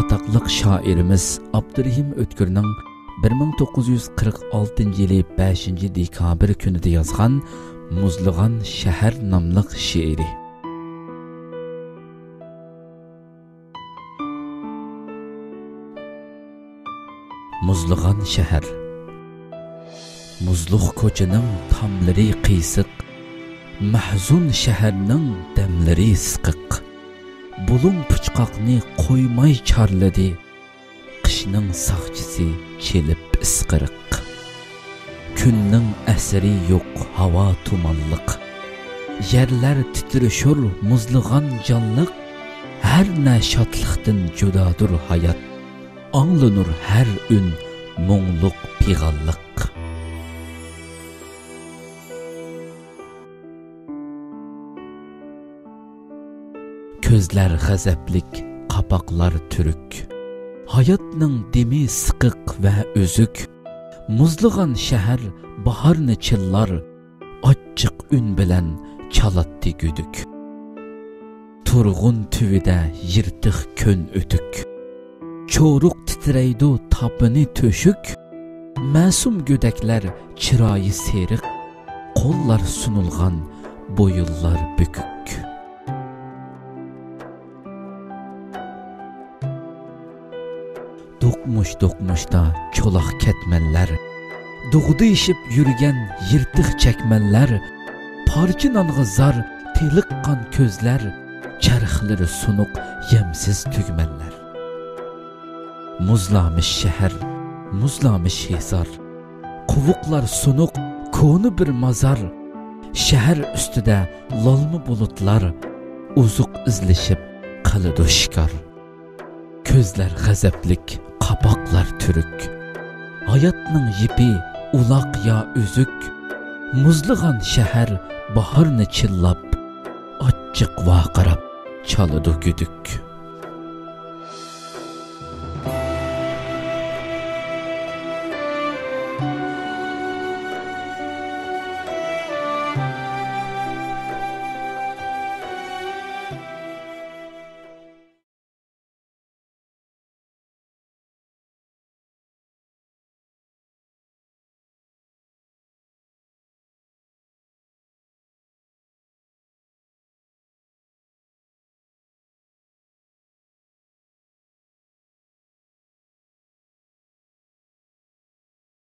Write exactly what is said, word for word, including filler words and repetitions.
ئاتاقلىق شائىرىمىز ئابدۇرېھىم ئۆتكۈرنىڭ بىر مىڭ توققۇز يۈز قىرىق ئالتىنچى يىلى بەشىنچى دېكابىر كۈنىدە يازغان مۇزلىغان شەھەر ناملىق شېئىرى. مۇزلىغان شەھەر. مۇزلۇق كوچىنىڭ تاملىرى قىيسىق، مەھزۇن شەھەرنىڭ دەملىرى سىقىق. بۇلۇڭ پۇچقاقنى قويماي چارلىدى، قىشنىڭ ساقچىسى چېلىپ ئىسقىرىق. كۈننىڭ ئەسىرى يوق، ھاۋا تۇمانلىق. يەرلەر تىترىشۇر مۇزلىغان جانلىق. ھەر نە شادلىقتىن جۇدادۇر ھايات. ئاڭلىنۇر ھەر ئۈن مۇڭلۇق پىغانلىق. كۆزلەر غەزەپلىك، قاپاقلار تۈرۈك. ھاياتنىڭ دېمى سىقىق ۋە ئۈزۈك. مۇزلىغان شەھەر باھارنى چىللار، ئاچچىق ئۈن بىلەن چالاتتى گۈدۈك. تۇرغۇن تۈۋىدە يىرتىق كۆن ئۆتۈك. چورۇق تىترەيدۇ تاپىنى تۆشۈك. مەسۇم گۆدەكلەر چىرايى سېرىق. قوللار سۇنۇلغان، بويۇنلار بۈكۈك. دوقمۇش-دوقمۇشتا چولاق كەتمەنلەر، دۇغدىيىشىپ يۈرگەن يىرتىق چەكمەنلەر، پارچە نانغا زار تېلىققان كۆزلەر، چەرخلىرى سۇنۇق يەمسىز تۈگمەنلەر. مۇزلامىش شەھەر، مۇزلامىش ھېسار، قوۋۇقلار سۇنۇق، كونا بىر مازار. شەھەر ئۈستىدە لالما بۇلۇتلار، ئوزۇق ئىزلىشىپ قىلىدۇ شىكار. كۆزلەر غەزەپلىك، قاپاقلار تۈرۈك. ھاياتنىڭ يىپى ئۇلاق يا ئۈزۈك. مۇزلىغان شەھەر باھارنى چىللاپ، ئاچچىق ۋارقىراپ چالىدۇ گۈدۈك.